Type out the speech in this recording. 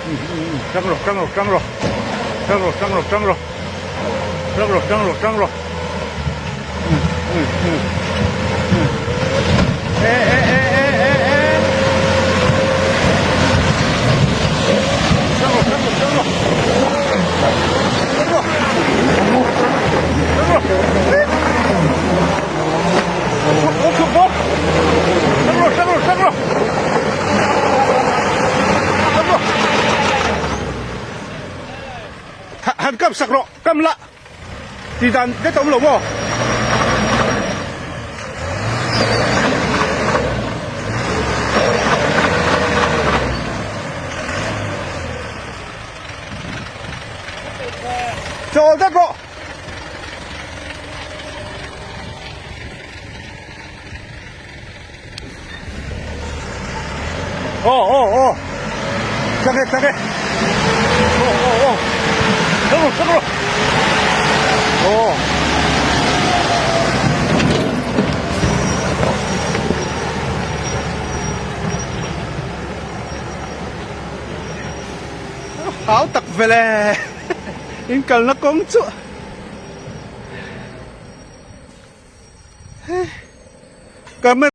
Tang rawh tang rawh tang rawh tang rawh tang rawh tang rawh tang rawh tang rawh tang rawh e e e e e e tang rawh tang rawh tang rawh tang rawh tang rawh chhuk chhuk bawk tang rawh tang rawh tang rawh Han kam sak rawh kam la tih dan det a awm lo maw? Chawl det rawh. Aw aw aw chak e chak e aw aw aw chak rawh chak rawh aw Hau tak vele in kalna kawng chu Camera.